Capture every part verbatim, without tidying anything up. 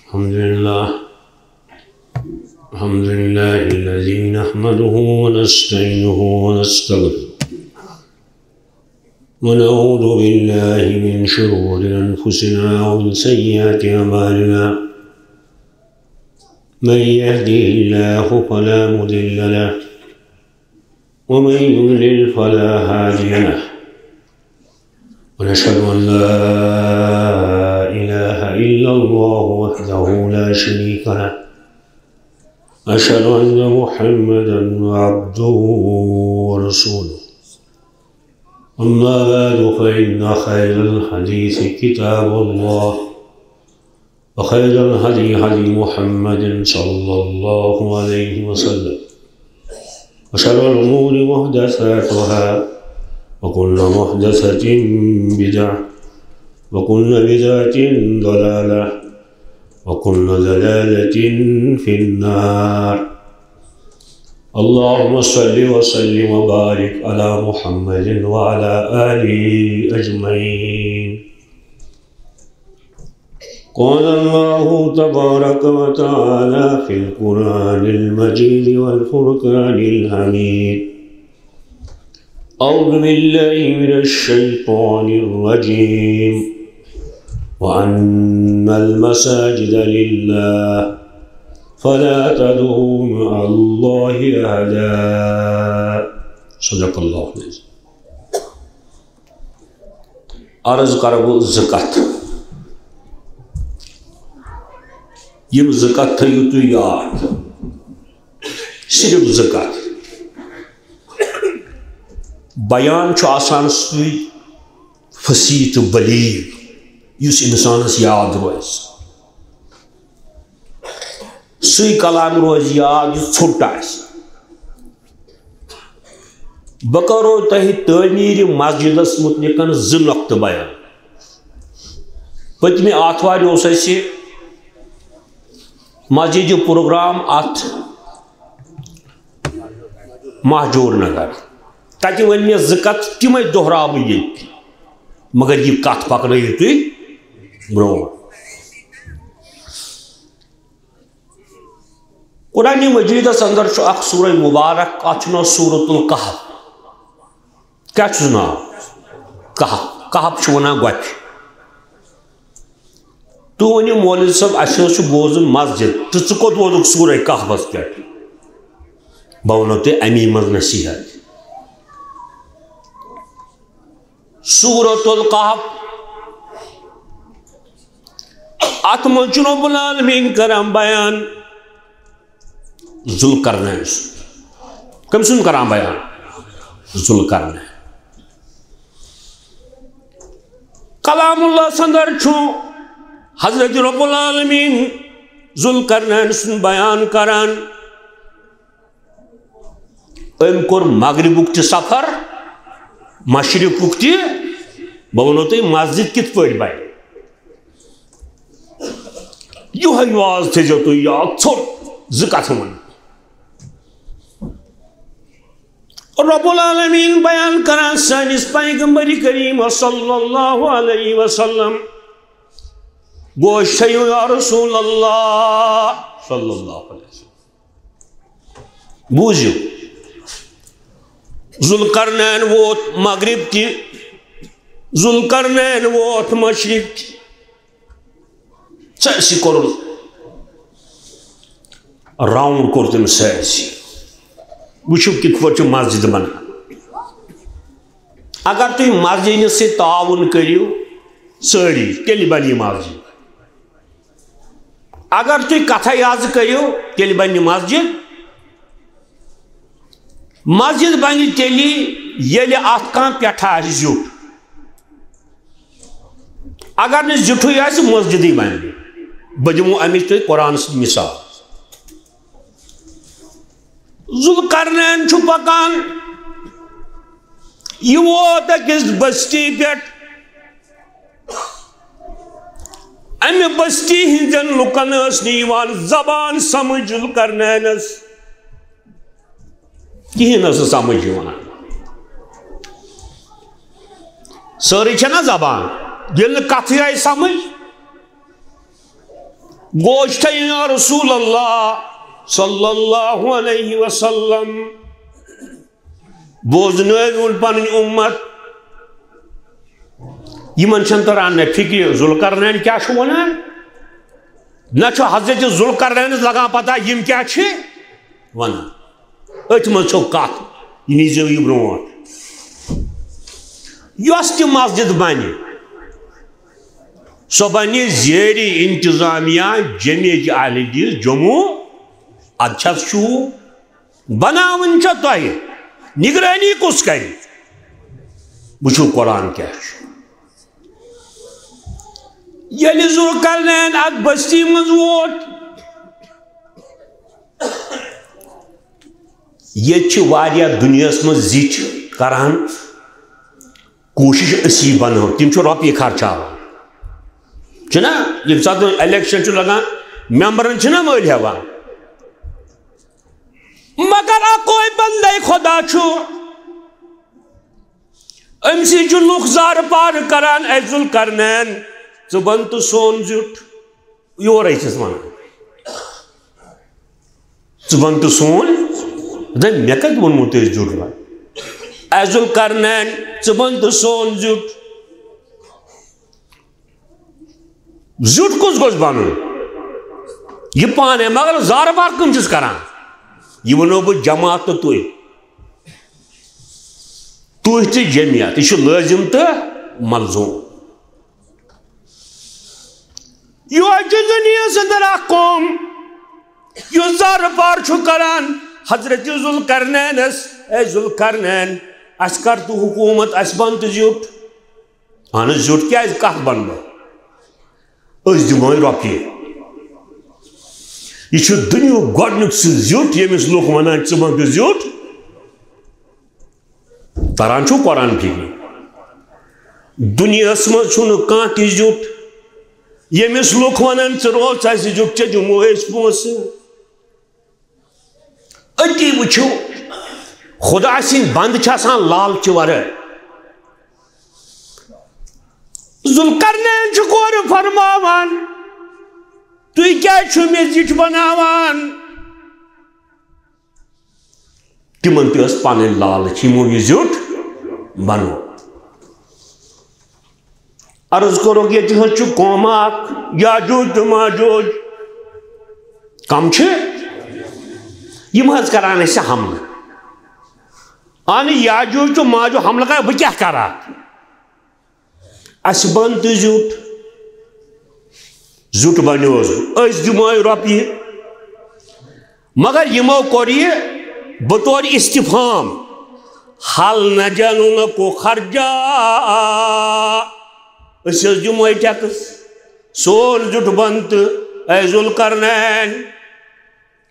الحمد لله. الحمد لله الذي نحمده ونستعينه ونستغفره، ونعوذ بالله من شرور أنفسنا ومن سيئات أعمالنا. من يهده الله فلا مضل له، ومن يضلل فلا هادي له. ونشهد أن لا إله إلا الله وحده لا شريك له. أشهد أن محمدا عبده ورسوله. أما بعد، فإن خير الحديث كتاب الله، وخير الهدي هدي محمد صلى الله عليه وسلم، وشر الأمور محدثاتها، وكل محدثة بدعة، وكل بدعة ضلالة، وكل ضلالة في النار. اللهم صل وسلم وبارك على محمد وعلى آله أجمعين. قال الله تبارك وتعالى في القرآن المجيد والفرقان الحميد: أعوذ بالله من الشيطان الرجيم. وأن المساجد لله فلا تدعوا مع الله أحدا. صدق الله العظيم. عرض کرٕ بہٕ زٕ کتھٕ۔ یِم زٕ کتھٕ تھٲیِو تُہۍ یاد۔ صرف زٕ کتھٕ۔ بیان چھُ آسان سُے فصیح تہٕ بلیغ، یُس انسانس یاد روزِ۔ سُے کلام روزِ یاد، یُس ژھوٚٹ آسہِ۔ بہٕ کرو تۄہہِ تعمیٖرِ مسجدس مُتعلِقن زٕ نۄقطہٕ بیان۔ پٔتمہِ آتھوارِ اوس اَسہِ مسجدِ پروگرام اتھ مہجور نگر۔ تتہِ ؤنۍ مےٚ زٕ کتھٕ، تِمے دۄہراو بہٕ ییٚتہِ۔ مگر یہِ کتھ پکنٲیِو تُہۍ برونٛٹھ۔ قرآن مجیدس اندر چھُ اکھ سورہ مبارک، اتھ چھُ ناو سورۃ الکہف۔ کیٛاہ چھُس ناو؟ کہف۔ کہف چھِ وَنان گۄپھِ۔ تُہۍ ؤنِو مولوی صٲب، اَسہِ حظ چھُ بوزُن مسجد، تہٕ ژٕ کوٚت ووتُکھ سورہ کہفس پٮ۪ٹھ؟ بہٕ وَنو تۄہہِ اَمی منٛز نصیٖحت۔ سورۃ الکہف، اَتھ منٛز چھُ رب العالمین کران بیان ذوالقرنین سُنٛد۔ کٔمۍ سُنٛد کران بیان؟ ذوالقرنین۔ کلام اللہ سندر چھُ حضرت رب العالمین ذوالقرنین سُنٛد بیان کران۔ أمۍ کوٚر مغربُک تہِ سفر، مشرقُک تہِ۔ بہٕ وَنو تۄہہِ مسجد کِتھ پٲٹھۍ بنہِ۔ یِہوٚے واز تھٲیزیو تُہۍ یاد، ژھوٚٹ زٕ کتھٕ وَنہٕ۔ رب العالمین بیان کران سٲنِس پیغمبر کریم صلی اللہ علیہ وسلم، گوش تھٲیِو یا رسول اللہ صلی اللہ علیہ وسلم۔ بوٗزِو، ذوالقرنین ووت مغرب تہِ، ذوالقرنین ووت مشرق تہِ۔ سٲرسٕے کوٚرُن راوُنٛڈ، کوٚر تٔمۍ سٲرسٕے۔ وٕچھِو کِتھ پٲٹھۍ چھِ مسجد بنان۔ اگر تُہۍ مسجدِ سۭتۍ تعاوُن کٔرِو سٲری، تیٚلہِ بنہِ یہِ مسجد۔ اگر تُہۍ کتھے یٲژ کٔرِو، تیٚلہِ بنہِ مسجد۔ مسجد بنہِ تیٚلی، ییٚلہِ اتھ کانٛہہ پٮ۪ٹھٕ آسہِ زیُٹھ۔ اگر نہٕ زیُٹھُے آسہِ، مسجدٕے بنہِ نہٕ۔ بہٕ دِمو امِچ تۄہہِ قرآن سۭتۍ مثال۔ ذوالقرنین چھُ پکان، یہِ ووت أکِس بستی پٮ۪ٹھ۔ امہِ بستی ہٕنٛدٮ۪ن لُکن ٲس نہٕ یِوان زبان سمجھ ذوالقرنینس، کِہیٖنۍ ٲس نہٕ سمجھ یِوان۔ سٲرٕے چھےٚ نا زبان، ییٚلہِ نہٕ کتھٕے آیہِ سمجھ، گوٚو، أسۍ تھٲیِو یا رسول اللہ صلی اللہ علیہ وسلم، بوزنٲوِوُن پنٕنۍ اُمت۔ یِمن چھَنہٕ تران نہ فِکرِ ذوالقرنین کیٛاہ چھُ وَنان، نہ چھُ حضرت ذوالقرنینس لگان پتہ یِم کیٛاہ چھِ وَنان۔ أتھۍ منٛز چھو کتھ، یہِ نیٖزیو یہِ برونٛٹھ۔ یۄس تہِ مسجد بنہِ، سۄ بنہِ زیر انتظامیہ جمیعت اہل حدیث جموں۔ ادٕ چھس چھُو بناوٕنۍ چھےٚ تۄہہِ، نگرٲنی کُس کرِ؟ وٕچھِو قرآن کیٛاہ چھُ۔ ییٚلہِ ذوالقرنین اتھ بستی منٛز ووت، ییٚتہِ چھِ واریاہ دُنیاہَس منٛز زِٹھۍ کران کوٗشِش أسۍ یہِ بناوو، تِم چھِ رۄپیہِ خرچاوان۔ چھُنہ، ییٚمہِ ساتہٕ الیکشن چھُ لگان، ممبرن چھِنہ مٔلۍ ہٮ۪وان۔ مگر اکوے بندے خدا چھُ، أمۍ سٕے چھُ لُکھ زارٕ پارٕ کران، اے ذوالقرنین، ژٕ بن تہٕ سون زیُٹھ۔ یورے چھِس وَنان، ژٕ بَن تہٕ سون۔ دَپہِ، مےٚ کَتہِ ووٚنمُت تۄہہِ زیُٹھ بَن؟ اے ذوالقرنین، ژٕ بَن تہٕ سون زیُٹھ۔ زیُٹھ کُس گوٚژھ بَنُن؟ یہِ پانَے، مگر زارٕ پار کٕم چھِس کَران؟ یہِ وَنو بہٕ جماعت تہٕ تُہۍ۔ تُہۍ تہِ جمعیت، یہِ چھُ لٲزِم تہٕ ملزوٗم۔ یہِ چھُ دُنیاہَس اندر اکھ قوم یُس زارٕ پار چھُ کران حضرت ذوالقرنینس، اے ذوالقرنین، اَسہِ کر تہٕ حکوٗمت، اَسہِ بَن تہٕ زیُٹھ۔ اہن حظ، زیُٹھ کیٛازِ، کَتھ بَنہٕ بہٕ؟ أسۍ دِمو رۄپیہِ۔ یہِ چھُ دُنیاہُک گۄڈٕنیُک سُہ زیُٹھ، ییٚمِس لُکھ وَنان، ژٕ بَن تہٕ زیُٹھ۔ تران چھُو قرآن فِکرِ؟ دُنیاہَس منٛز چھُنہٕ کانٛہہ تہِ زیُٹھ، ییٚمِس لُکھ وَنَن، ژٕ روز اَسہِ زیُٹھ، ژےٚ دِمو أسۍ پونٛسہٕ۔ أتی وٕچھِو، خۄداے سٕنٛدۍ بنٛدٕ چھِ آسان لالچہِ ورٲے۔ ذوالقرنین چھُ گۄڈٕ فرماوان، تُہۍ کیٛازِ چھِو مےٚ زِٹھۍ بناوان؟ تِمن تہِ ٲس پنٕنۍ لالچ، یِمو یہِ زیُٹھ بنوو۔ عرض کوٚرُکھ، ییٚتہِ حظ چھُ قوم اکھ، یاجوج تہٕ ماجوج۔ کم چھِ؟ یِم حظ کران اَسہِ حملہٕ۔ اہن، یاجوج تہٕ ماجوج حملہٕ کران، بہٕ کیٛاہ کرٕ اَتھ؟ اَسہِ بَن تہٕ زیُٹھ، زیُٹھ بَنیوس، أسۍ دِمو رۄپیہِ۔ مگر یِمو کوٚر یہِ بطور استفہام، حل نہ جانو نہ کو خرجہ، أسۍ حظ دِمو ٹیکس، سون زیُٹھ بَن تہٕ اے ذوالقرنین۔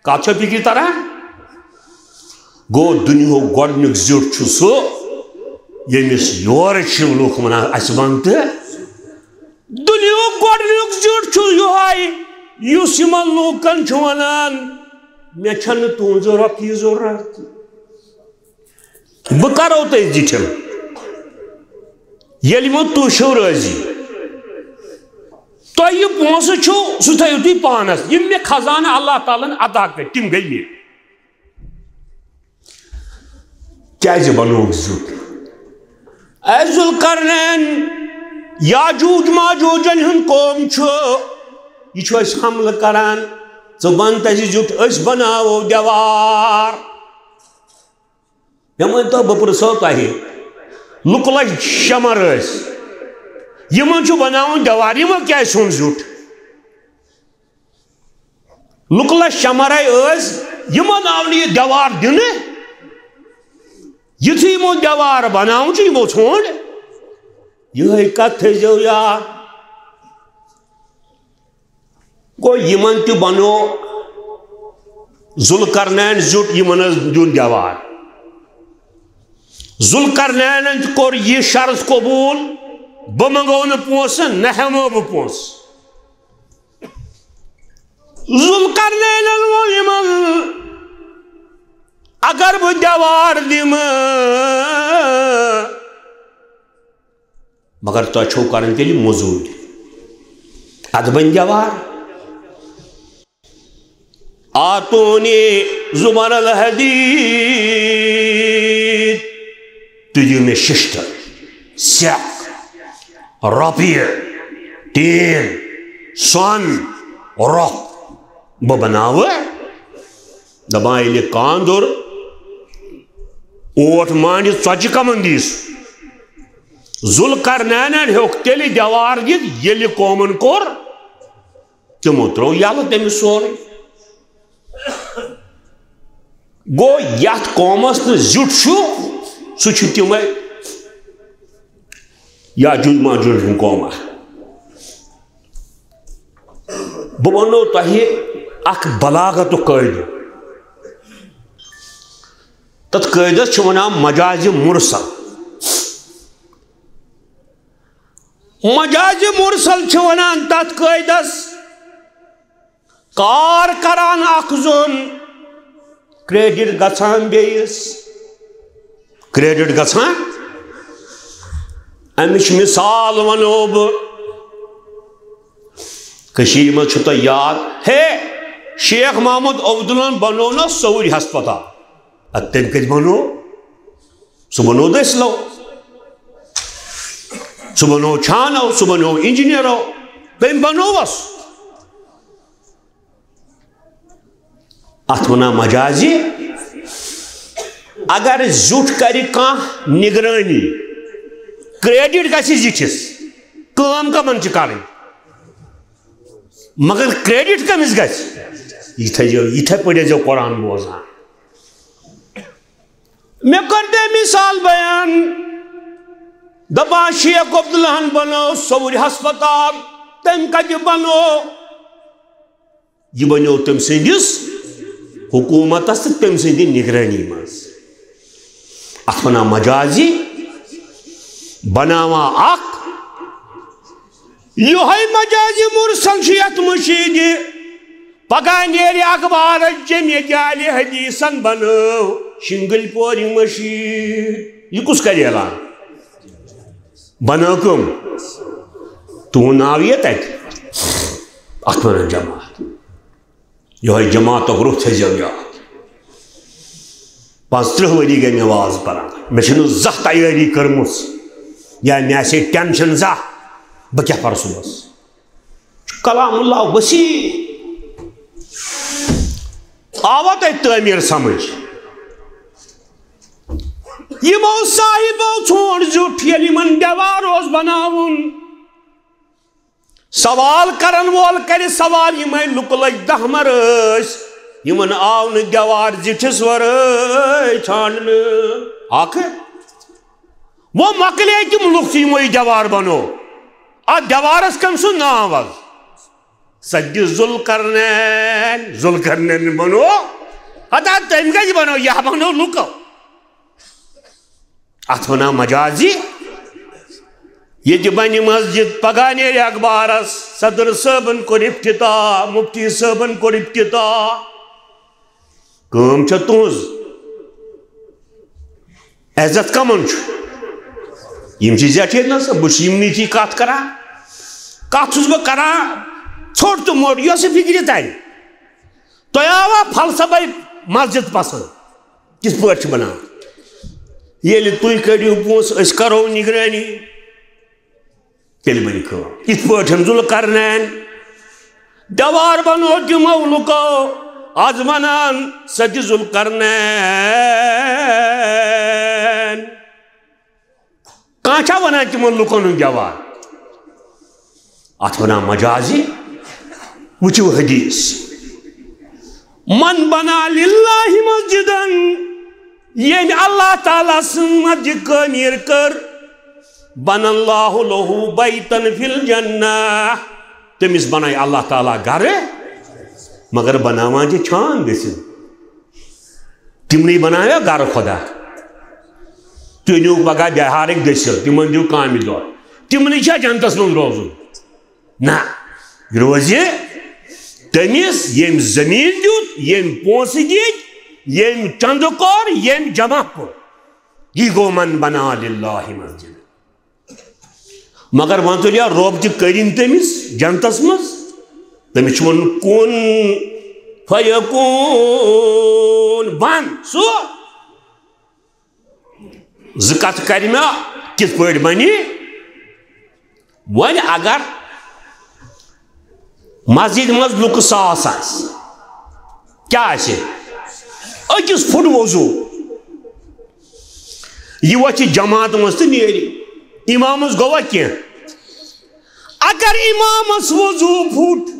کتھ چھا فکرِ تران؟ گوٚو، دُنیاہُک گۄڈٕنیُک زیُٹھ چھُ سُہ، ییٚمِس یورٕ چھِ لُکھ وَنان، اَسہِ وَن تہٕ۔ دُنیاہُک گۄڈٕنیُک زیُٹھ چھُ یِہوٚے، یُس یِمن لوٗکن چھُ وَنان، مےٚ چھَنہٕ تُہٕنٛزٕ رۄپیہِ ضروٗرت۔ بہٕ کرو تۄہہِ زِٹھٮ۪ن، ییٚلہِ وۄنۍ تُہۍ چھِو رٲضی۔ تۄہہِ یہِ پونٛسہٕ چھُو، سُہ تھٲیِو تُہۍ پانس۔ یِم مےٚ خزانہٕ اللہ تعالیٰ ہن عطا کٔرۍ، تِم گٔے مےٚ۔ کیٛازِ بنووُکھ زیُٹھ؟ اے ذوالقرنین، یاجوج ماجوجن ہُنٛد قوم چھُ، یہِ چھُ اَسہِ حملہٕ کران۔ ژٕ بن تَسہِ زیُٹھ، أسۍ بناوو دیوار۔ مےٚ ؤنۍ تو، بہٕ پرٛژھو تۄہہِ، لُکہٕ لَچھ شمر ٲسۍ، یِمن چھُ بناوُن دیوار، یِمو کیٛازِ ژھُن زیُٹھ؟ لُکہٕ لَچھ شمرے ٲسۍ، یِمن آو نہٕ یہِ دیوار دِنہٕ، یُتھُے یِمو دیوار بناوُن چھُ، یِمو ژھونٛڈ۔ یِہوٚے کتھ تھٲیزیو یاد۔ گوٚو، یِمن تہِ بنوو ذوالقرنین زیُٹھ، یِمن حظ دیُن دیوار۔ ذوالقرنینن تہِ کوٚر یہِ شرط قبوٗل، بہٕ منٛگو نہٕ پونٛسہٕ، نہ ہٮ۪مو بہٕ پونٛسہٕ۔ ذوالقرنینن ووٚن یِمن، اگر بہٕ دیوار دِمہٕ، مگر تۄہہِ چھو کرٕنۍ تیٚلہِ موٚزوٗرۍ۔ ادٕ بنہِ دیوار۔ آتونی زبر الحدید، تُہۍ دِیِو مےٚ شیشتٕر، سیٚکھ، رۄپیہِ، ٹیٖن، سۄن، رۄپھ، بہٕ بناوٕ۔ دپان ییٚلہِ کاندُر اوٹ مانہِ ژۄچہِ کمن دِس، ذوالقرنینن ہیوٚک تیٚلہِ دیوار دِتھ، ییٚلہِ قومن کوٚر، تِمو ترٛوو یَلہٕ تٔمِس سورُے۔ گوٚو، یَتھ قومَس نہٕ زیُٹھ چھُ، سُہ چھُ تِمَے یاجوج ماجوج ہُنٛد قوم اَکھ۔ بہٕ وَنو تۄہہِ اَکھ بلاغتُک قٲعدٕ۔ تَتھ قٲعدَس چھِ وَنان مجازِ مرسل۔ مجازِ مرسل چھِ وَنان تَتھ قٲعدَس، کار کران اکھ زوٚن، کریڈٹ گژھان بیٚیِس، کریڈٹ گژھان۔ امِچ مثال ونو بہٕ، کٔشیٖرِ منٛز چھُ تۄہہِ یاد، ہے، شیخ محمد عبداللہن بنوو نا صوٗرۍ ہسپتال، ادٕ تٔمۍ کتہِ بنوو؟ سُہ بنوو دٔسلو، سُہ بنوو چھانو، سُہ بنوو انجینئرو، تٔمۍ بنووس۔ اتھ ونان مجازی۔ اگر زیُٹھ کرِ کانٛہہ نگرٲنی، کریڈٹ گژھِ زِٹھِس، کٲم کمن چھِ کرٕنۍ؟ مگر کریڈٹ کٔمِس گژھِ؟ یہِ تھٲیزیو، یِتھے پٲٹھۍ ٲسۍزیو قرآن بوزان۔ مےٚ کٔر تٔمۍ مثال بیان، دپان شیخ عبداللہن بنوو صوٗرۍ ہسپتال، تٔمۍ کتہِ بنوو؟ یہِ بنیو تٔمۍ سٕنٛدِس حکوٗمتس تہٕ تٔمۍ سٕنٛدِ نگرٲنی منٛز۔ اتھ ونان مجازی، بناوان اکھ۔ یِہوٚے مجازی مرسل چھُ یتھ مٔشیٖدِ۔ پگاہ نیرِ اخبارس جمعہ جالہِ حدیثن بنٲو شنگل پورِ مٔشیٖد۔ یہِ کُس کرِ اعلان؟ بنٲو کٕم؟ تُہُنٛد ناو یِیہِ تتہِ؟ اتھ ونان جماعت۔ یِہوٚے جماعتُک روٚف تھٲیزیو یاد۔ پانٛژترٕٛہ ؤری گٔے مےٚ واز پران، مےٚ چھنہٕ زانٛہہ تیٲری کٔرمٕژ، یا مےٚ آسہِ ہے ٹینشن زانٛہہ، بہٕ کیٛاہ پرٕ صُبحس؟ چھُ کلام اللہ وسیع۔ آوا تۄہہِ تعمیٖر سمجھ؟ یِمو صاحبو ژھونٛڈ زیُٹھ، ییٚلہِ یِمن دیوار اوس بناوُن، سوال کرن وول کرِ سوال، یِمے لُکہٕ لٔگۍ دہمر ٲسۍ، یِمن آو نہٕ دیوار زِٹھِس ورٲے ژھانڈنہٕ۔ اکھ، وۄنۍ مۄکلے تِم لُکھ تہِ یِمو یہِ دیوار بنوو۔ اتھ دیوارس کٔمۍ سُنٛد ناو حظ؟ سدِ ذوالقرنین۔ ذوالقرنین بنوو، ہتا تٔمۍ کتہِ بنوو؟ یہِ بنوو لُکو۔ اتھ ونان مجازی۔ ییٚتہِ بنہِ مسجد، پگاہ نیرِ اخبارس، صدر صٲبن کوٚر افتتاح، مفتی صٲبن کوٚر افتتاح۔ کٲم چھےٚ تُہنٛز، عزت کمن چھُ؟ یِم چھِ زیٹھِ ییٚتہِ نس، بہٕ چھُس یِمنٕے تھی کتھ کران۔ کتھ چھُس بہٕ کران ژھوٚٹ تہٕ موٚٹ، یۄس یہِ فکرِ ترِ۔ تۄہہِ آوا فلسفے مسجد پسند؟ کِتھ پٲٹھۍ چھِ بناوان؟ ییٚلہِ تُہۍ کٔڑِو پونٛسہٕ، أسۍ کرو نگرٲنی، تیٚلہِ بنہِ کٲم۔ یِتھ پٲٹھۍ ذوالقرنین دیوار بنوو تِمو لُکو، از ونان سدِ ذوالقرنین۔ کانٛہہ چھا ونان تِمن لُکن ہُنٛد دیوار؟ اتھ ونان مجازی۔ وٕچھِو حدیث، من بنا للہ مسجدن، ییٚمۍ اللہ تعالیٰ سٕنٛز مسجد کٲمیٖر کٔر، بنى الله له بيتا في الجنة، تٔمِس بنایہِ اللہ تعالیٰ گرٕ، مگر بناوان چھِ چھان گٔژھِتھ۔ تِمنٕے بناویا گرٕ خۄدا؟ تُہۍ نِیِو پگاہ بِہارٕکۍ دٔسِل، تِمن دِیِو کامہِ دۄہ، تِمنٕے چھا جنتس منٛز روزُن؟ نہ، یہِ روزِ تٔمِس، ییٚمۍ زٔمیٖن دیُت، ییٚمۍ پونٛسہٕ دِتۍ، ییٚمۍ چندٕ کوٚر، ییٚمۍ جمع کوٚر۔ یہِ گوٚو من بنا للہ مسجد۔ مگر وۄنۍ تُلیا رۄب تہِ کٔرِن تٔمِس جنتس منٛز؟ تٔمِس چھُ وَنُن، کُن فیکون، بن سُہ۔ زٕ کتھٕ کرِ مےٚ، کِتھ پٲٹھۍ بنہِ؟ وۄنۍ اگر مسجد منٛز لُکہٕ ساس آسہِ، کیٛاہ آسہِ؟ أکِس فُٹ وضو۔ یہِ وۄتھِ جماعت منٛز تہٕ نیرِ۔ امامس گوٚوا کینٛہہ؟ اگر امامس وضو پھُٹ،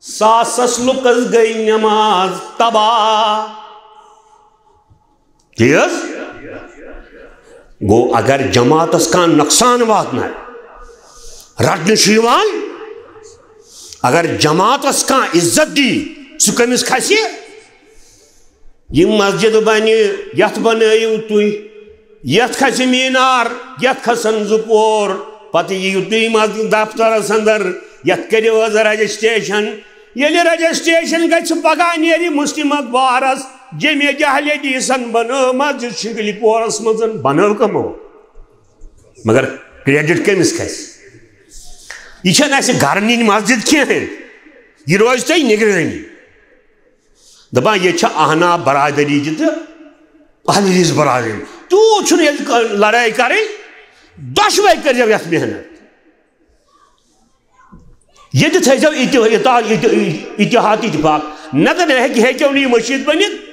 ساسس لُکس گٔے نماز تباہ۔ تی حظ؟ گوٚو، اگر جماعتس کانٛہہ نۄقصان واتنایہِ، رٹنہٕ چھُ یِوان، اگر جماعتس کانٛہہ عزت دی، سُہ کٔمِس کھسہِ؟ یہِ مسجد بنہِ، یتھ بنٲیِو تُہۍ، یتھ کھسہِ مینار، یتھ کھسن زٕ پور، پتہٕ یِیِو تُہۍ مسجد دفترس اندر، یتھ کٔرِو حظ رجسٹریشن۔ ییٚلہِ رجسٹریشن گژھِ، پگاہ نیرِ مسلم اخبارس، جمعہ جہل حدیثن بنٲو مسجد شنگلہِ پورس منٛز۔ بنٲو کمو؟ مگر کریڈٹ کٔمِس کھسہِ؟ یہِ چھَنہٕ اَسہِ گرٕ نِنۍ مسجد کینٛہہ، یہِ روزِ تۄہہِ نگرٲنی۔ دپان، ییٚتہِ چھِ احناف برادری تہِ تہٕ اہل حدیث برادری۔ تیوٗت چھُنہٕ ییٚتہِ لڑٲے کرٕنۍ، دۄشوے کٔرۍزیو یتھ محنت۔ ییٚتہِ تھٲیزیو اتحاد، اتحاد، اتفاق۔ نتہٕ نہ ہیٚکہِ، ہیٚکیو نہٕ یہِ مٔشیٖد بٔنِتھ۔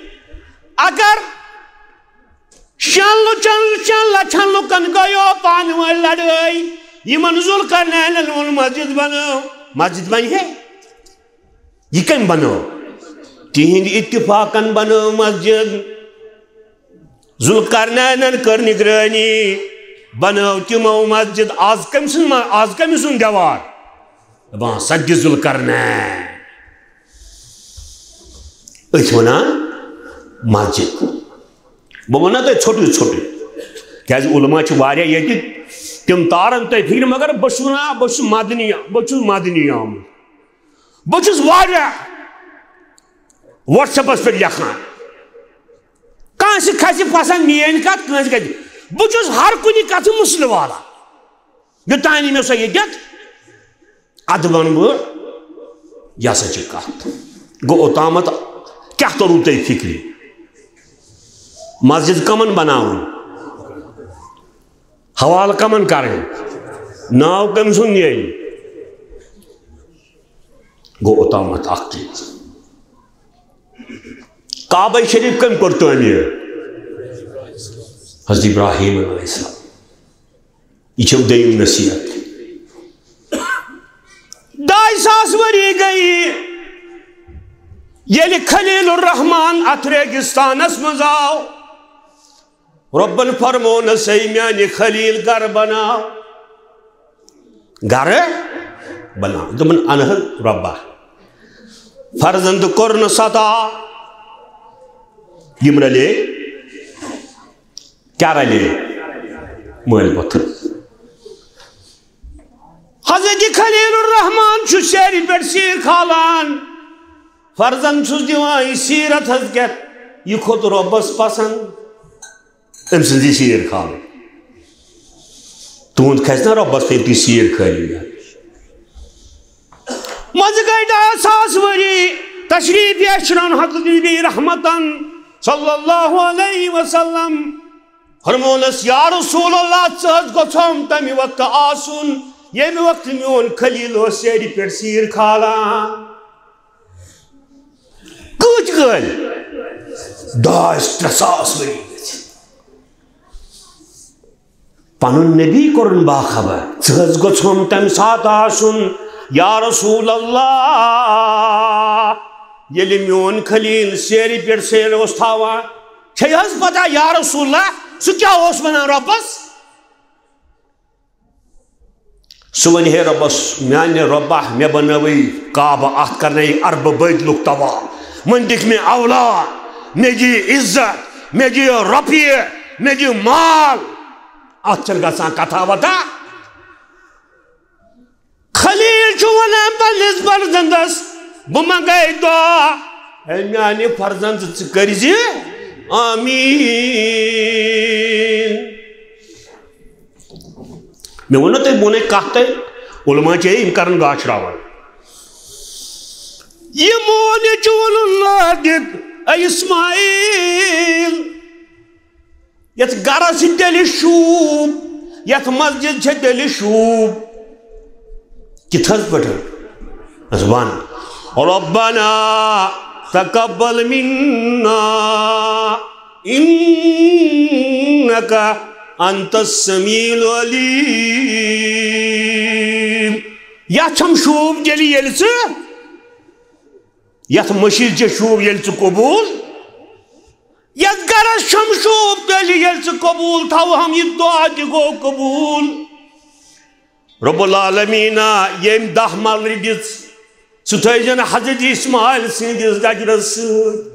اگر شٮ۪ن لچھن، شٮ۪ن لچھن لُکن گٔیو پانہٕ ؤنۍ لڑٲے، یِمن ذوالقرنینن ووٚن مسجد بنٲو، مسجد بنہِ ہے؟ یہِ کٔمۍ بنٲو؟ تِہنٛدِ اتفاقن بنٲو مسجد۔ ذوالقرنینن کٔر نگرٲنی، بنٲو تِمو مسجد۔ آز کٔمۍ سُنٛد ما-، آز کٔمۍ سُنٛد دیوار؟ دپان، سجہِ ذوالقرنین۔ أتھۍ ونان مسجد۔ بہٕ ونہٕ تۄہہِ ژھوٚٹُے ژھوٚٹُے، کیازِ علماء چھِ واریاہ ییٚتہِ، تِم تارن تۄہہِ فِکرِ، مگر بہٕ چھُس ونان، بہٕ چھُس مدنی، بہٕ چھُس مدنی آمُت۔ بہٕ چھُس واریاہ WhatsApp-س پٮ۪ٹھ لیکھان۔ کانٛہہ سۭتۍ کھسہِ پسنٛد میٲنۍ کتھ، کٲنٛسہِ گژھِ۔ بہٕ چھُس ہر کُنہِ کتھِ مسلہٕ والان۔ یوٚتام نہٕ مےٚ سۄ ییٚتٮ۪تھ ادٕ ونہٕ بہٕ، یہِ ہسا چھِ کتھ۔ گوٚو اوٚتامتھ کیٛاہ توٚروٕ تۄہہِ فِکرِ؟ مسجد کمن بناوٕنۍ؟ حوالہٕ کمن کرٕنۍ؟ ناو کٔمۍ سُنٛد نیرِ؟ گوٚو اوٚتامتھ اکھ چیٖز۔ کعبہ شریف کٔمۍ کوٚر تعمیٖر؟ حضرت ابراہیم علیہ السلام۔ یہِ چھو دوٚیِم نصیحت۔ ڈاے ساس ؤری گٔیہِ ییٚلہِ خلیل الرحمان اتھ ریگستانس منٛز آو۔ رۄبن فرمونس، "ہے میانہِ خلیل، گرٕ بناو، گرٕ بناو۔" دوٚپُن، "انہٕ حظ رۄبا، فرزند کوٚر نہٕ ستا، یِم رلے، کیٛاہ رلے؟ مٲلۍ پوٚتھر۔" حضرت خلیل الرحمان چھُ سیرِ پٮ۪ٹھ سیٖر کھالان، فرزند چھُس دِوان یہِ سیٖرت حضرت، یہِ کھوٚت رۄبس پسند۔ أمۍ سٕنٛز یہِ سیٖر کھالٕنۍ۔ تُہُنٛد کھسہِ نا رۄبَس پٮ۪ٹھ تُہۍ سیٖر کھٲلِو یا؟ منٛزٕ گٔے ڈاے ساس ؤری تشریٖف یَشرَن حضرت نبی رحمتن صلی اللہ علیہ وسلم۔ فرمونَس، یا رسول اللہ، ژٕ حظ گوٚژھم تَمہِ وقتہٕ آسُن، ییٚمہِ وقتہٕ میون خلیل اوس سیرِ پٮ۪ٹھ سیٖر کھالان۔ کۭتۍ کٲلۍ؟ ڈاے ترٛےٚ ساس ؤری گٔژھِتھ۔ پنُن نبی کوٚرُن باخبر، ژٕ حظ گوٚژھُم تَمہِ ساتہٕ آسُن، یا رسول اللہ، ییٚلہِ میون خلیل سیرِ پٮ۪ٹھ سیر اوس تھاوان۔ چھے حظ پتہ، یا رسول اللہ، سُہ کیٛاہ اوس وَنان رۄبَس؟ سُہ وَنہِ ہے رۄبَس، میٛانہِ رۄبہ، مےٚ بنٲوٕے کعبہٕ، اَتھ کرنٲیِکھ عربہٕ بٔدۍ لُکھ طواف، وۄنۍ دِکھ مےٚ اولاد، مےٚ دِ عزت، مےٚ دِ رۄپیہِ، مےٚ دِ مال۔ اَتھ چھَنہٕ گژھان کتھا وتھا۔ خلیل چھُ وَنان پنٛنِس فرزندس، بہٕ منٛگے دعا، اے میٛانہِ فرزند، ژٕ کٔرۍ زِ آمیٖن۔ مےٚ ووٚن نا تۄہہِ، بہٕ وَنے کَتھ تۄہہِ، علماء چھِ یِم کَرَن گاش راوان۔ یہِ مون یہِ چون لٲگِتھ، اے اسماعیل، یتھ گرس چھِ تیٚلہِ شوٗب، یتھ مسجد چھِ تیٚلہِ شوٗب۔ کِتھ حظ پٲٹھۍ؟ بس ون، ربنا تقبل منا انک انت السمیع العلیم۔ یتھ چھم شوٗب تیٚلہِ ییٚلہِ ژٕ یتھ مٔشیٖد چہِ شوٗب ییٚلہِ ژٕ قبوٗل، یتھ گرس چھم شوٗب تیٚلہِ ییٚلہِ ژٕ قبوٗل تھاوہم، یہِ دعا تہِ گوٚو قبوٗل۔ رب العالمیٖنا، ییٚمۍ دَہ ملرِ دِژ، سُہ تھٲوزٮ۪ن حضرت اسماعیل سٕنٛدِس دَجرس سۭتۍ۔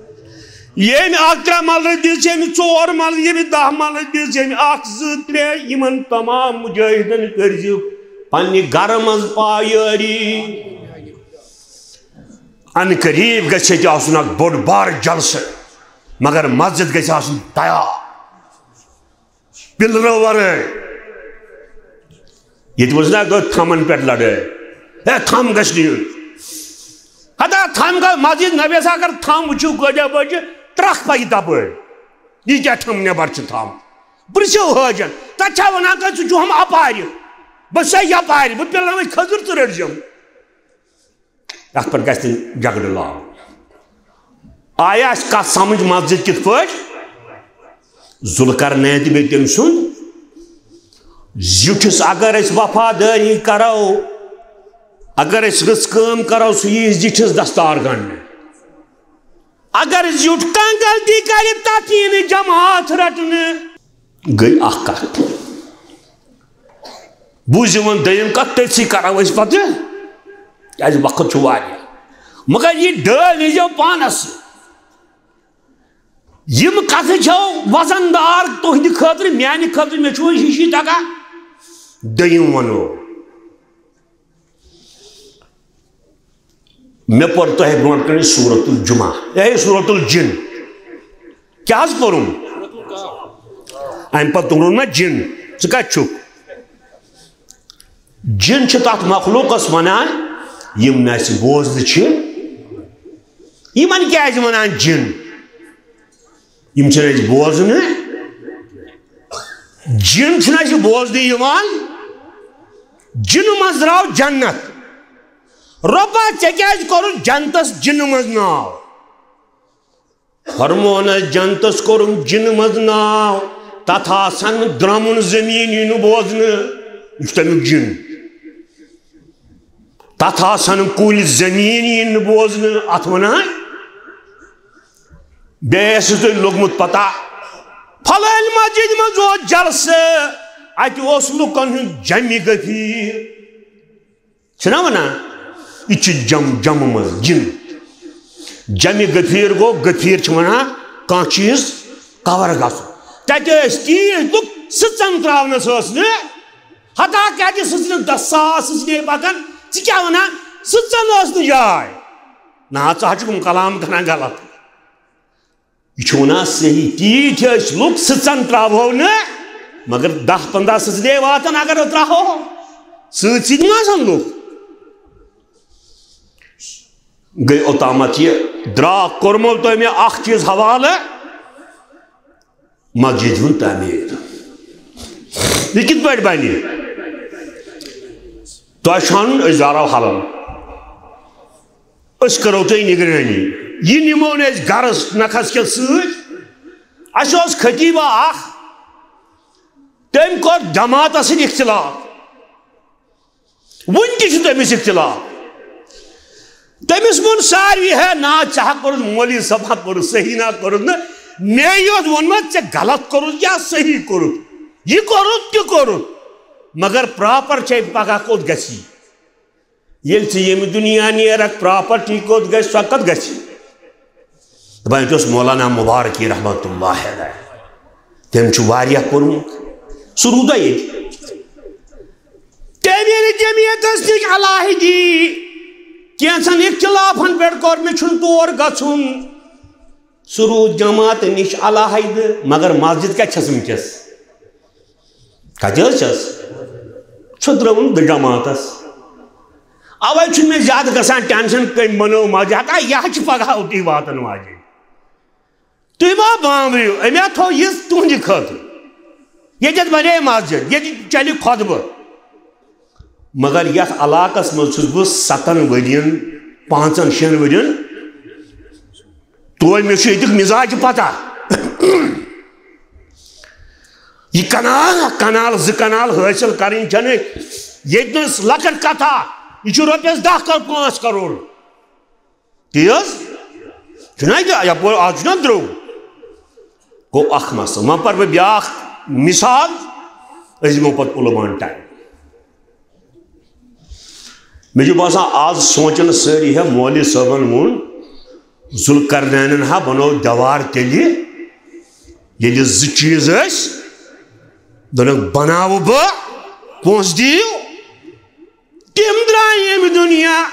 ییٚمۍ اکھ ترٛےٚ ملرِ دِژ، ییٚمۍ ژور ملرِ، ییٚمۍ دَہ ملرِ دِژ، ییٚمۍ اکھ، زٕ، ترٛےٚ، یِمن تمام مجاہدن کٔرزِ پننہِ گرٕ منٛز پایٲری۔ ان قریب گژھِ ییٚتہِ آسُن اکھ بوٚڑ بار جلسہٕ، مگر مسجد گژھِ آسُن تیار، پِلرو ورٲے۔ ییٚتہِ وٕچھ نا گٔے تھمن پٮ۪ٹھ لڑٲے، ہے، تھم گژھِ نہٕ یُن۔ ہتا تھم گٔے مسجد نبی، اگر تھم وٕچھِو کٲتیٛاہ بجہِ، ترٛکھ پکہِ تپٲرۍ۔ یہِ کیٛاہ تھم، نٮ۪بر چھِ تھم؟ پرٛژھِو حٲجن، تتہِ چھا ونان تۄہہِ، ژٕ چھُہم اپارِ، بہٕ چھُسے یپارِ، بہٕ پِلناوے کھٔزٕر، ژٕ رٔٹۍ زٮ۪م۔ اتھ پٮ۪ٹھ گژھِ نہٕ جھگڑٕ لاگُن۔ آیا اسہِ کتھ سمجھ مسجد کِتھ پٲٹھۍ؟ ذوالقرنین تہٕ بیٚیہِ تٔمۍ سُنٛد زیُٹھِس اگر أسۍ وفادٲری کرو، اگر أسۍ رٕژ کٲم کرو، سُہ یی زِٹھِس دستار گنٛڈنہٕ۔ اگر زیُٹھ کانٛہہ غلطی کرِ، تتھ یی نہٕ جماعت رٹنہٕ۔ گٔے اکھ کتھ۔ بوٗزِو وۄنۍ دوٚیِم کتھ، تٔتھۍ سٕے کرو أسۍ پتہٕ، کیازِ وقت چھُ واریاہ۔ مگر یہِ ڈٲلۍ ییٖزیو پانس سۭتۍ۔ یِم کتھٕ چھَو وزن دار تُہنٛدِ خٲطرٕ، میانہِ خٲطرٕ، مےٚ چھُ وۄنۍ ہِشی تگان۔ دوٚیِم ونو، مےٚ پوٚر تۄہہِ برونٛٹھ کنہِ سورت الجمعہ، اے سورت الجن۔ کیٛاہ حظ پوٚرُم؟ امہِ پتہٕ توٚرُن مےٚ جن، ژٕ کتہِ چھُکھ؟ جن چھِ تتھ مخلوقس ونان، یِم نہٕ اسہِ بوزنہٕ چھِ۔ یِمن کیٛازِ ونان جن؟ یِم چھِنہٕ اَسہِ بوزنہٕ۔ جِن چھُنہٕ اَسہِ بوزنہٕ یِوان۔ جِنہٕ منٛز درٛاو جنت۔ رۄبا، ژےٚ کیٛازِ کوٚرُتھ جنتس جِنہٕ منٛز ناو؟ فرموونس، جنتس کوٚرُم جِنہٕ منٛز ناو۔ تتھ آسن درٛمُن زٔمیٖن یی نہٕ بوزنہٕ۔ یہِ چھُ تَمیُک جِن۔ تتھ آسن کُلۍ زٔمیٖن یی نہٕ بوزنہٕ۔ اتھ ونان بیٚیہِ آسِوٕ تۄہہِ لوٚگمُت پتہ، فلٲنۍ مسجد منٛز اوس جلسہٕ، اتہِ اوس لُکن ہُنٛد جمع غفیر۔ چھِنا ونان؟ یہِ چھُ جم، جمع منٛز جِن۔ جمع غفیر گوٚو، غفیر چھِ ونان کانٛہہ چیٖز کور گژھُن۔ تتہِ ٲسۍ تیٖتۍ لُکھ، سٕژن تراونس ٲس نہٕ، ہتا کتہِ سٕژنہِ دہ ساس سٕژنے پکان، ژٕ کیٛاہ ونان؟ سٕژن ٲس نہٕ جاے۔ نہ، ژٕ ہا چھُکھ یِم کلام کران غلط۔ یہِ چھُ وَنان صحیح، تیٖتۍ ٲسۍ لُکھ، سٕژن ترٛاوہو نہٕ، مگر دَہ پنٛداہ سٕژنے واتن اگر ترٛاوہو، سۭتۍ سۭتۍ ما آسن لُکھ؟ گٔے اوٚتامَتھ یہِ درٛاو، کوٚرمو تۄہہِ مےٚ اکھ چیٖز حوالہٕ، مسجد ہُنٛد تعمیٖر۔ یہِ کِتھ پٲٹھۍ بَنہِ؟ تۄہہِ چھُ اَنُن، أسۍ زارو حلم۔ أسۍ کرو تۄہہِ نگرٲنی۔ یہِ نِمو نہٕ أسۍ گرس نکھس کٮ۪تھ سۭتۍ۔ اَسہِ اوس خطیبہ اکھ، تٔمۍ کوٚر جماعتس سۭتۍ اختلاف۔ وُنہِ تہِ چھُ تٔمِس اختلاف۔ تٔمِس ووٚن ساروی، ہے نا، ژےٚ ہا کوٚرُتھ، مولوی صٲب ہا کوٚرُتھ، صحیح نا کوٚرُتھ نہٕ۔ مے یوت ووٚنمُت، ژےٚ غلط کوٚرُتھ یا صحیح کوٚرُتھ۔ یہِ کوٚرُتھ تہِ کوٚرُتھ، مگر پراپر چھے پگاہ کوٚت گژھی؟ ییٚلہِ ژٕ ییٚمہِ دُنیا نیرکھ، پراپرٹی کوٚت گژھِ، سۄ کتھ گژھِ؟ دپان، ییٚتہِ اوس مولانا مبارکی رحمتہ اللہ علیہ، تٔمۍ چھُ واریاہ پوٚرمُت، سُہ روٗدا ییٚتہِ۔ تٔمۍ ییٚلہِ جمعیتس نِش علاحدگی، کینٛژن اختلافن پٮ۪ٹھ کوٚر، مےٚ چھُنہٕ تور گژھُن، سُہ روٗد جماعتہٕ نِش علاحدٕ، مگر مسجد کتہِ چھس وٕنکیٚس؟ کتہِ حظ چھس؟ چھٔدرٲوٕن بہٕ جماعتس۔ اوے چھُنہٕ مےٚ زیادٕ گژھان ٹینشن کٔمۍ بنٲو مسجد، ہتا یہِ حظ چھِ پگاہ اوتُے واتن واجِنۍ۔ تُہۍ ما بامبریو، أمۍ ہا تھوٚو یہِ تُہنٛدِ خٲطرٕ۔ ییٚتٮ۪تھ بنے مسجد، ییٚتہِ چلہِ خطبہٕ۔ مگر یتھ علاقس منٛز چھُس بہٕ ستن ؤرین، پانٛژن شٮ۪ن ؤرین۔ توے مےٚ چھُ ییٚتیُک مِزاج پتہ۔ یہِ کنال، کنال، زٕ کنال حٲصِل کرٕنۍ چھَنہٕ ییٚتہِ نَس لۄکٕٹ کتھا۔ یہِ چھُ رۄپیَس دَہ کر-، پانٛژھ کرور۔ تی حظ؟ چھُنہ یہِ یپٲرۍ آز چھُنہ درٛوگ۔ گوٚو اکھ مسلہٕ۔ وۄنۍ پَرٕ بہٕ بیٛاکھ مثال، أسۍ دِمو پَتہٕ علماہَن ٹایم۔ مےٚ چھُ باسان، آز سونٛچن سٲری، ہے، مولوی صٲبن ووٚن، ذوالقرنینن ہا بنوو دیوار تیٚلہِ، ییٚلہِ زٕ چیٖز ٲسۍ، دوٚپنکھ، بناوٕ بہٕ، پونٛسہٕ دِیِو۔ تِم درٛاے ییٚمہِ دُنیا۔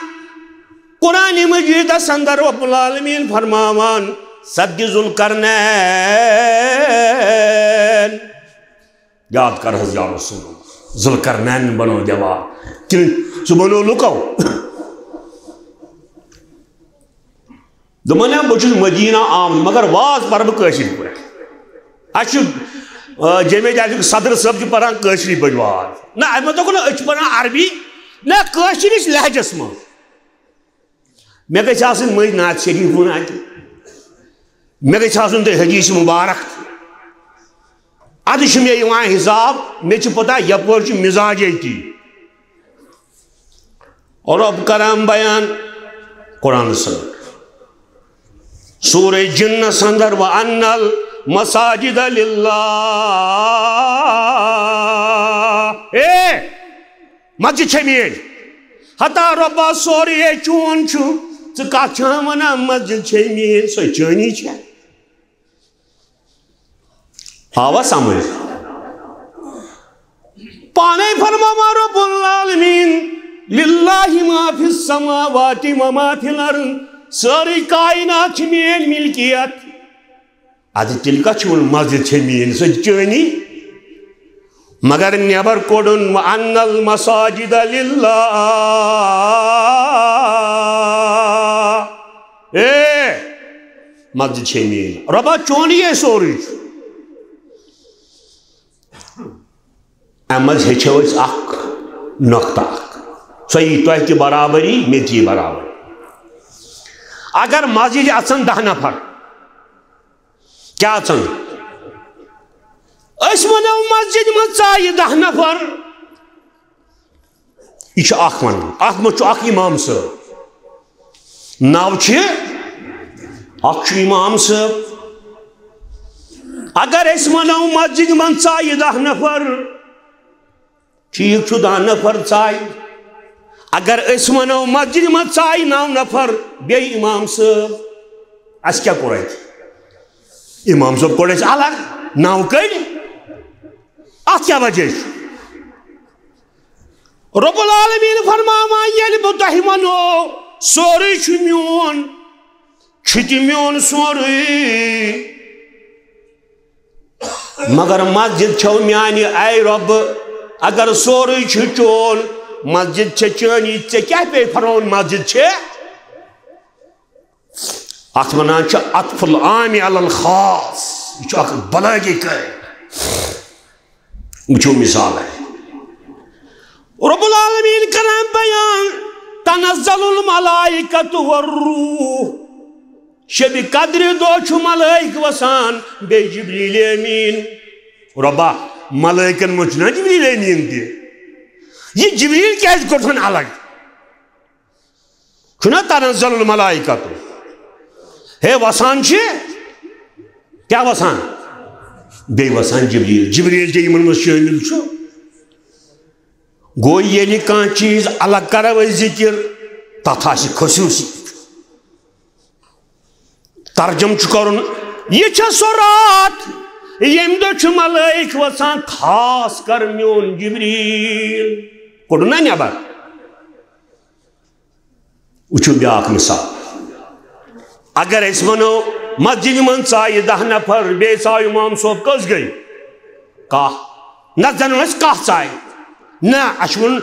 قرآن مجیدس اندر رب العالمین فرماوان، سد ذوالقرنین۔ یاد کر حظ یا رسول اللہ، ذوالقرنین بنوو دیوار، کِنہٕ سُہ بنوو لُکو؟ دوٚپمَن، ہے، بہٕ چھُس مدینہ آمُت، مگر واز پَرٕ بہٕ کٲشِر پٲٹھۍ۔ اَسہِ چھُ، آ، جمعیت اَتیُک صدر صٲب چھُ پَران کٲشِرِ پٲٹھۍ واز۔ نہ، اَتہِ مہ دوٚپُکھ نہ، أسۍ چھِ پَران عربی، نہ، کٲشِرِس لہجَس منٛز۔ مےٚ گژھِ آسٕنۍ مٔنٛزۍ نعت شریٖف وَنان تہِ۔ مےٚ گژھِ آسُن تۄہہِ حدیث مبارک۔ اَدٕ چھُ مےٚ یِوان حساب، مےٚ چھِ پتہ یپٲرۍ چھُ مزاج ییٚتی۔ رۄب کران بیان قرآنَس منٛز۔ سورہ جنس اندر، وَأَنَّ الْمَسَاجِدَ لِلَّهِ۔ اے! مسجد چھے میٲنۍ۔ ہتا رۄبا، سورُے ہے چون چھُ۔ ژٕ کتھ چھان ونان مسجد چھے میٲنۍ، سۄ چٲنی چھےٚ؟ آوا سمجھ؟ پانے فرماوان رب العالمین، للہ ما فی السماوات و ما فی الارض، سٲرٕے کائنات چھِ میٲنۍ ملکیت۔ ادٕ تیٚلہِ کتھ چھُ ووٚنمُت مسجد چھے میٲنۍ، سۄ تہِ چٲنی؟ مگر نٮ۪بر کوٚڑُن، وَأَنَّ الْمَسَاجِدَ لِلَّهِ۔ اے، مسجد چھے میٲنۍ۔ رۄبا، چونٕے ہے سورُے چھُ۔ اَمہِ منٛز ہیٚچھو أسۍ اکھ نۄقطہٕ اکھ۔ سۄ یی تۄہہِ تہِ برابری، مےٚ تہِ یی برابری۔ اگر مسجد اژن دَہ نفر، کیٛاہ ژن؟ أسۍ وَنو مسجد منٛز ژایہِ دَہ نفر۔ یہِ چھُ اکھ وَنان۔ اَتھ منٛز چھُ اکھ امام صٲب۔ ناو چھِ، اکھ چھُ امام صٲب۔ اگر أسۍ وَنو مسجد منٛز ژایہِ دَہ نفر، ٹھیٖک چھُ، دَہ نفر ژاے۔ اگر أسۍ وَنو مسجد منٛز ژاے نَو نفر، بیٚیہِ امام صٲب، اَسہِ کیٛاہ کوٚر اَتہِ؟ امام صٲب کوٚڑ اَسہِ الگ، نَو کٔڑۍ۔ اَتھ کیٛاہ وجہ چھُ؟ رب العالمین فرماوان، ییٚلہِ بہٕ تۄہہِ وَنو سورُے چھُ میون، چھُ تہِ میون سورُے۔ مگر مسجد چھو میانہِ، اے رۄب، اگر سورُے چھُ چون، مسجد چھےٚ چٲنی، ژےٚ کیٛاہ پیٚیہِ فرماوُن مسجد چھےٚ؟ اتھ ونان چھِ عطف العام علی الخاص۔ یہِ چھُ اکھ بلٲغی کٲم۔ وٕچھو مثال ہے۔ رب العالمین کران بیان، تنزل الملائکۃ والروح۔ شب قدر دۄہ چھُ ملائک وسان، بیٚیہِ جبریل امین۔ رۄبا، ملائکن منٛز چھُنہ جبریل امین تہِ؟ یہِ جبریل کیازِ کوٚرتھن الگ؟ چھُنہ تنزل الملائکۃ؟ ہے، وسان چھِ، کیٛاہ وسان؟ بیٚیہِ وسان جبریل۔ جبریل تہِ یِمن منٛز شٲمِل چھُ۔ گوٚو، ییٚلہِ کانٛہہ چیٖز الگ کرو أسۍ ذِکِر، تَتھ آسہِ خصوٗصی۔ ترجم چھُ کرُن، یہِ چھےٚ سۄ راتھ، ییٚمہِ دۄہ چھُ ملائک وسان، خاص کر میون جبریل۔ کوٚڑُن نا نٮ۪بر؟ وٕچھِو بیٛاکھ مثال۔ اگر أسۍ وَنو، مسجدِ منٛز ژایہِ دَہ نفر، بیٚیہِ ژاو اِمام صٲب، کٔژ گٔے؟ کاہ۔ نَتہٕ زَن ٲسۍ کاہ ژایہِ۔ نہ، اَسہِ ووٚن،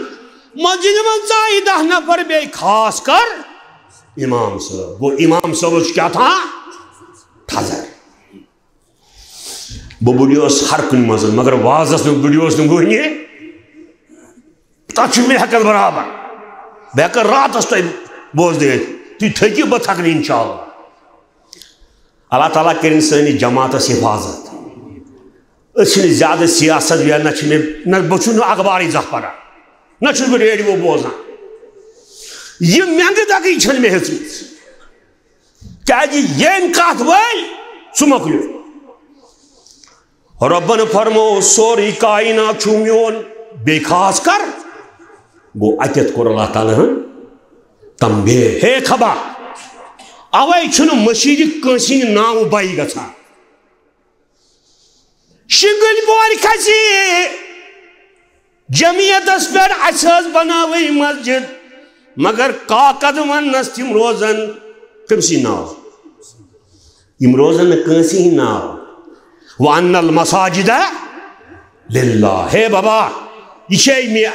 مسجدِ منٛز ژایہِ دَہ نفر، بیٚیہِ خاص کر امام صٲب۔ گوٚو، امام صٲبس چھُ کیٛاہ تھان؟ تھزر۔ بہٕ بُڈیوس ہر کُنہِ منٛز، مگر وازس نہٕ بُڈیوس نہٕ وُنہِ۔ تتھ چھُ مےٚ ہٮ۪کان برابر۔ بہٕ ہٮ۪کہٕ راتس تۄہہِ بوزنٲوِتھ۔ تُہۍ تھٔکِو، بہٕ تھکہٕ نہٕ، انشاءاللہ۔ اللہ تعالیٰ کٔرِن سٲنِس جماعتس حفاظت۔ أسۍ چھِنہٕ زیادٕ سیاست یا نہ چھِ مےٚ، نہ بہٕ چھُس نہٕ اخبارٕے زانٛہہ پران، نہ چھُس بہٕ ریڈیو بوزان۔ یہِ مٮ۪نٛگہٕ دگٕے چھَنہٕ مےٚ ہیٚژمٕژ۔ کیٛازِ ییٚمۍ کتھ وٲلۍ، سُہ مۄکلیو۔ رۄبن فرموو، سورُے کائنات چھُ میون، بیٚیہِ خاص کر۔ گوٚو، اتٮ۪تھ کوٚر اللہ تعالیٰ ہن تنبیہ، ہے خبا، اوے چھُنہٕ مٔشیٖدِ کٲنٛسہِ ہٕنٛدِ ناوٕ بَے گژھان۔ شِنگٕلۍ بورِ کھسہِ جمعیتس پٮ۪ٹھ، اسہِ حظ بناوٕے مسجد، مگر کاکد وننس تِم روزن کٔمۍ سٕے ناو؟ یِم روزن نہٕ کٲنٛسہِ ہٕنٛدۍ ناو۔ وَأَنَّ الْمَسَاجِدَ لِلَّهِ۔ ہے بابا، یہِ چھے مےٚ۔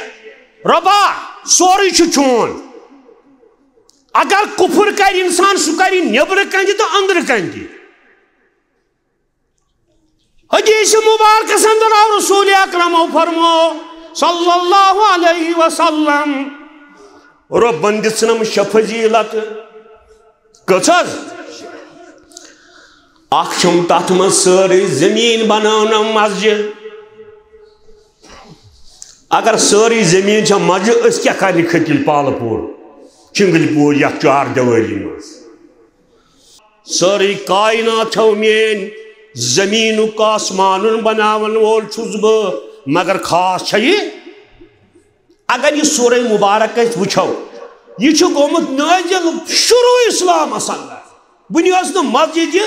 رۄبا، سورُے چھُ چون۔ اگر کُفر کرِ انسان، سُہ کرِ نیبرٕ کنہِ تہٕ أنٛدرٕ کنہِ تہِ۔ حدیث مبارکس اندر آو رسول اکرم فرمو صلی اللہ علیہ وسلم، رۄبن دِژنم شےٚ فضیلت۔ کٔژ حظ؟ اکھ چھم تتھ منٛز سٲرٕے زٔمیٖن بناونم مسجد۔ اگر سٲرٕے زٔمیٖن چھےٚ مسجد، أسۍ کیٛاہ کرنہِ کھٔتۍ پالہٕ پوٗر، چِنگلۍ پوٗر یتھ چار دیوٲری منٛز؟ سٲرٕے کائنات چھو میٲنۍ، زٔمیٖنُک آسمانُن بناون وول چھُس بہٕ، مگر خاص چھےٚ یہِ، اگر یہِ سورہ مبارک أسۍ وٕچھو، یہِ چھُ گوٚمُت نٲزِل شروع اسلامس اندر۔ وٕنہِ ٲس نہٕ مسجد یہِ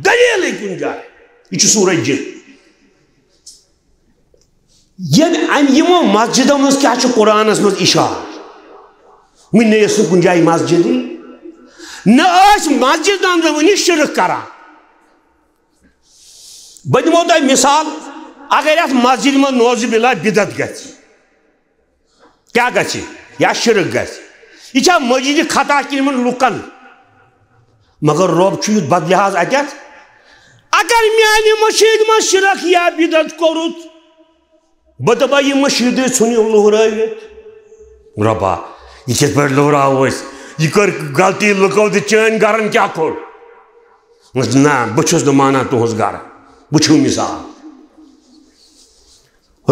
دٔلیٖلٕے کُنہِ جایہِ۔ یہِ چھُ سورہ جن۔ ییٚمہِ امہِ یِمو مسجدو منٛز کیٛاہ چھُ قرآنس منٛز اشارٕ؟ وٕنہِ نَے ٲس نہٕ کُنہِ جایہِ مسجدٕے۔ نہ ٲسۍ مسجد اندر وٕنہِ شرک کران۔ بہٕ دِمو تۄہہِ مثال، اگر یتھ مسجد منٛز نعوذ باللہ بدعت گژھِ، کیٛاہ گژھِ؟ یا شرک گژھِ، یہِ چھا مٔجیٖد خطا کِنہٕ یِمن لُکن؟ مگر رۄب چھُ یُتھ بدلحاظ اتٮ۪تھ۔ اگر میانہِ مٔشیٖد منٛز شرک یا بدعت کوٚرُتھ، بہٕ دپہٕ، یہِ مٔشیٖدٕے ژھُنِو لوہرٲوِتھ۔ رۄبا، یہِ کِتھ پٲٹھۍ لوہراوو أسۍ؟ یہِ کٔر غلطی لُکو تہٕ چٲنۍ گرن کیٛاہ کوٚر؟ نہ، بہٕ چھُس نہٕ مانان تُہنٛز گرٕ۔ وٕچھِو مثال۔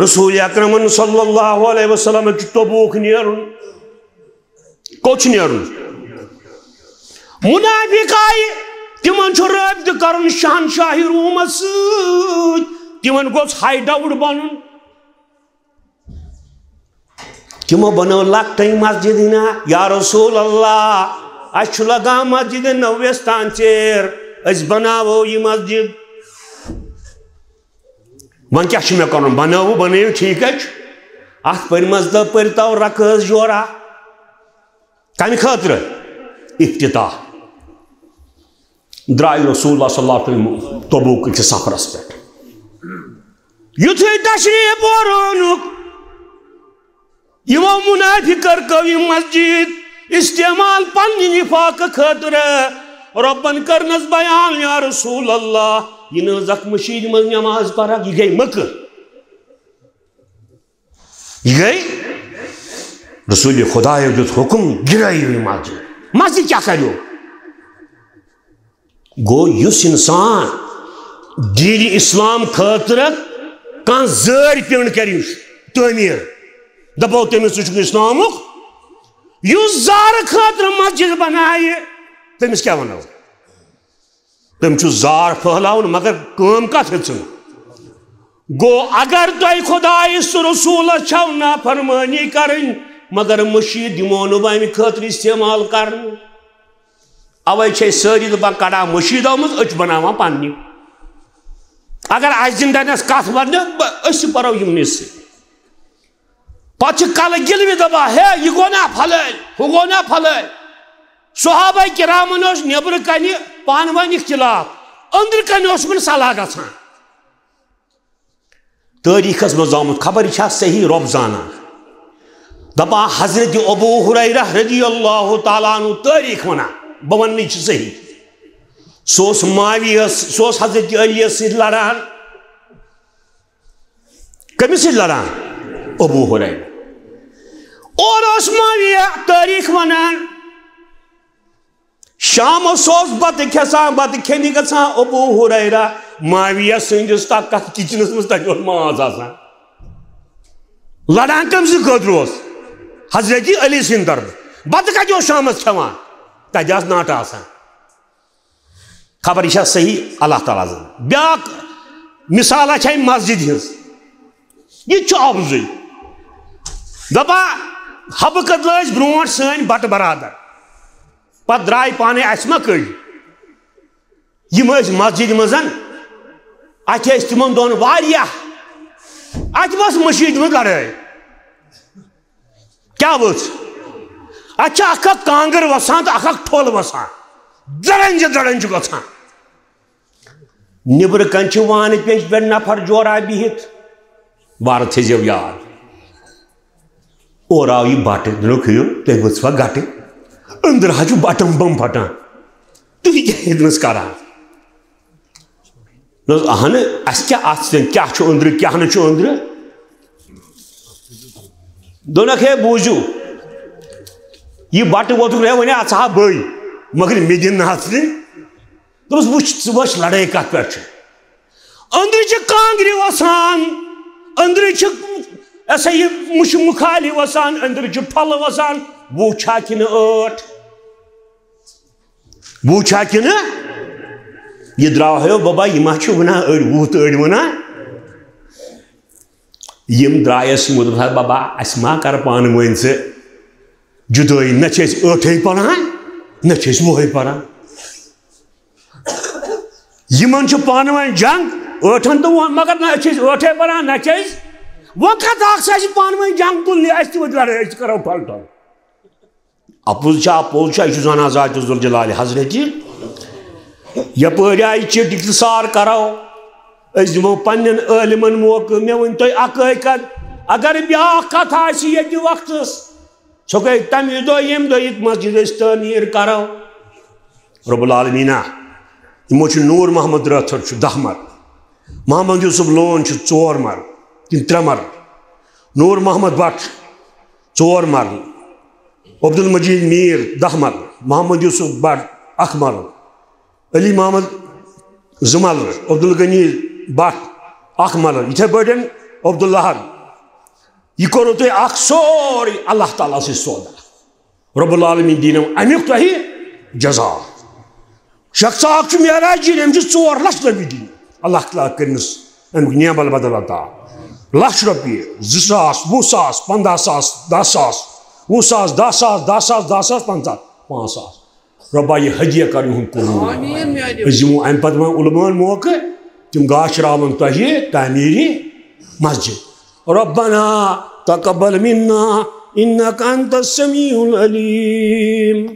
رسول اکرمن صلی اللہ علیہ وسلم چھُ تبوک نیرُن۔ کوٚت چھُ نیرُن؟ منافق آیہِ، تِمن چھُ رٲبطہٕ کرُن شہنشاہی رومس سۭتۍ، تِمن گوٚژھ ہاے ڈاوُٹ بنُن۔ تِمو بنٲو لۄکٹٕے مسجد ہنا، یا رسول اللہ، اسہِ چھُ لگان مسجد نویس تان ژیر، أسۍ بناوو یہِ مسجد۔ وۄنۍ کیٛاہ چھُ مےٚ کرُن؟ بنٲوو، بنٲیِو، ٹھیٖک حظ چھُ۔ اتھ پٔرمٕژ تہٕ پٔرتو رکٲژ جورا۔ کمہِ خٲطرٕ؟ افتتاح۔ درٛاے رسول اللہ صلی اللہ علیہ وسلم تبوک کِس سفرس پٮ۪ٹھ۔ یُتھُے تشریف بورونُک، یِمو منافقر کٔر یہِ مسجد استعمال پننہِ نفاق خٲطرٕ۔ رۄبن کٔرنس بیان، یا رسول اللہ، یہِ نہٕ حظ اکھ مٔشیٖد منٛز نماز پرکھ، یہِ گٔے مکر۔ یہِ گٔے رسول خدایو دیُت حکم، گِرٲیِو یہِ مسجد۔ مسجد کیٛاہ کریو؟ گوٚو، یُس انسان دین اسلام خٲطرٕ کانٛہہ زٲرۍ پیوٚنٛڈ کرِ تعمیٖر، دپو تٔمِس ژٕ چھُکھ اسلامُک، یُس زارٕ خٲطرٕ مسجد بنایہِ، تٔمِس کیٛاہ ونو؟ تٔمۍ چھُ زار پھٔہلاوُن، مگر کٲم کتھ ہیٚژٕن؟ گوٚو، اگر تۄہہِ خدایس تہٕ رسولس چھو نافرمٲنی کرٕنۍ، مگر مٔشیٖد دِمو نہٕ بہٕ امہِ خٲطرٕ استعمال کرنہٕ۔ اوے چھِ أسۍ سٲری دپان، کڑان مٔشیٖد آمٕژ، أسۍ چھِ بناوان پننہِ۔ اگر اسہِ زندانس کتھ وننہٕ، بہٕ، أسۍ تہِ پرو یِمنٕے سۭتۍ۔ پتہٕ چھِ کلہٕ گِلوِ دپان، ہے، یہِ گوٚو نا پھلٲنۍ، ہُہ گوٚو نا پھلٲنۍ۔ صحابہ کرامن اوس نیبرٕ کنہِ پانہٕ ؤنۍ اختلاف، أنٛدرٕ کنہِ اوسُکھ نہٕ صلاح گژھان۔ تٲریٖخس منٛز آمُت، خبر یہِ چھا صحیح، رۄب زانان۔ دپان حضرت ابو ہریرہ رضی اللہ تعالیٰ عنہ تٲریخ ونان، بہٕ وننٕے چھُ صحیح۔ سُہ اوس معاویہ، سُہ اوس حضرت علی یس سۭتۍ لڑان۔ کٔمِس سۭتۍ لڑان؟ ابو ہریرہ۔ اور اوس معاویہ تٲریخ ونان، شامس اوس بتہٕ کھسان، بتہٕ کھیٚنہِ گژھان ابو ہریرہ معاویہ سٕنٛدِس تتھ، تتھ کچنس منٛز، تتہِ اوس ماز آسان۔ لڑان کٔمۍ سٕنٛدِ خٲطرٕ اوس؟ حضرت علی سٕنٛدِ طرفہٕ۔ بتہٕ کتہِ اوس شامس کھٮ۪وان؟ تتہِ آسہٕ ناٹہٕ آسان۔ خبر یہِ چھا صحیح؟ اللہ تعالیٰ زانہِ۔ بیٛاکھ مثالہ چھےٚ مسجد ہٕنٛز۔ یہِ تہِ چھُ آبزُے۔ دپان، حبہٕ کدلہٕ ٲسۍ برونٛٹھ سٲنۍ بٹہٕ برادر، پتہٕ درٛاے پانے، اسہِ ما کٔڑۍ۔ یِم ٲسۍ مسجدِ منٛز، اتہِ ٲسۍ تِمن دۄن واریاہ، اتہِ ٲس مٔشیٖد منٛز لڑٲے۔ کیٛاہ وٕژھ؟ اتہِ چھِ اکھ اکھ کانٛگٕر وسان تہٕ اکھ اکھ ٹھۄل وسان، درنجہِ درنجہِ گژھان۔ نیٚبرٕ کنہِ چھِ وانہٕ پیٚنٛجہِ پٮ۪ٹھ نفر جورا بِہِتھ، وارٕ تھٲیزیو یاد۔ اورٕ آو یہِ بٹہٕ، دوٚپُکھ، "ہے، تُہۍ ؤژھوا گٹہٕ؟ أنٛدرٕ حظ چھُ بٹم بم پھٹان، تُہۍ کیٛاہ ییٚتنس کران؟" دوٚپُس، "اہنہٕ، اَسہِ کیٛاہ اَتھ سۭتۍ، کیٛاہ چھُ أنٛدرٕ، کیٛاہ نہٕ چھُ أنٛدرٕ؟" دوٚپنکھ، "ہے، بوٗزِو، یہِ بٹہٕ ووتُکھ نہ وۄنۍ اَژٕ ہا بٔے، مگر مےٚ دِن نہٕ اَژنہِ۔" دوٚپُس، "وٕچھ، ژٕ وٕچھ لڑٲے کَتھ پٮ۪ٹھ چھِ۔ أنٛدرٕ چھِ کانٛگرِ وَسان، أنٛدرٕ چھِ، یہِ ہسا یہِ مُشہِ مُخالہِ وَسان، أنٛدرٕ چھِ ٹھۄلہٕ وَسان، وُہ چھا کِنہٕ ٲٹھ؟" وُہ چھا کِنہٕ؟ یہِ درٛاو ہے بابا، یہِ ما چھُ وَنان أڑۍ وُہ تہٕ أڑۍ وَنان۔ یِم درٛایَس یِمو دوٚپ، "ہے بابا، اَسہِ ما کَرٕ پانہٕ ؤنۍ ژٕ جُدٲیی؟ نہ چھِ أسۍ ٲٹھے پَران، نہ چھِ أسۍ وُہے پَران۔ یِمَن چھُ پانہٕ ؤنۍ جنگ، ٲٹھَن تہٕ وُہَن، مگر نہ چھِ أسۍ ٲٹھے پَران، نہ چھِ أسۍ۔ وۄنۍ کَتھ اَکھ سا چھِ پانہٕ ؤنۍ جنگ تُلنہِ، اَسہِ تہِ وۄتھِ لَڑٲے، أسۍ تہِ کَرو ٹھۄل ٹھۄل۔" اَپُز چھا، اَپُز چھا، یہِ چھُ زانان ذاتِ ذوالجلالِ حضرتِ۔ یَپٲرۍ آیہِ چِٹھۍ اختصار کَرو، أسۍ دِمو پنٛنٮ۪ن عٲلمَن موقعہٕ۔ مےٚ ؤنۍ تُہۍ اَکٲے کَتھ، اگر بیٛاکھ کَتھ آسہِ ییٚتہِ وقتَس، سۄ گٔے تَمہِ دۄہ، ییٚمہِ دۄہ یہِ مسجد أسۍ تعمیٖر کَرو۔ رب العالمیٖنہ، یِمو چھُ نوٗر محمد رٲتھٕر چھُ دَہ مَرلہٕ، محمد یوسف لون چھُ ژور مَرلہٕ کِنہٕ ترٛےٚ مَرلہٕ، نوٗر محمد بٹ ژور مَرلہٕ، عبدالمجید میر دَہ مَرلہٕ، محمد یوسف بٹ اَکھ مَرلہٕ، علی محمد زٕ مَرلہٕ، عبدالغنی بٹ اَکھ مَرلہٕ، یِتھے پٲٹھۍ عبداللہ۔ یہِ کوٚروٕ تۄہہِ اَکھ سورُے اللہ تعالیٰ سۭتۍ سودا۔ رب العالمین دِنو اَمیُک تۄہہِ جزا۔ شخص اَکھ چھُ معراج دِنۍ، أمِس چھِ ژور لَچھ رۄپیہِ دِنۍ۔ اللہ تعالیٰ کٔرِنَس اَمیُک نعم البدل عطا۔ لَچھ رۄپیہِ، زٕ ساس، وُہ ساس، پنٛداہ ساس، دَہ ساس، وُہ ساس، دَہ ساس، دَہ ساس، دَہ ساس، پنٛژاہ، پانٛژھ ساس۔ رۄبا، یہِ ہدیہ کر یِہُنٛد قبول۔ آمین۔ أسۍ دِمو اَمہِ پتہٕ وۄنۍ علماءن موقعہٕ، تِم گاشراون تۄہہِ تعمیٖرِ مسجد۔ ربنا تقبل منا انك انت السميع العليم۔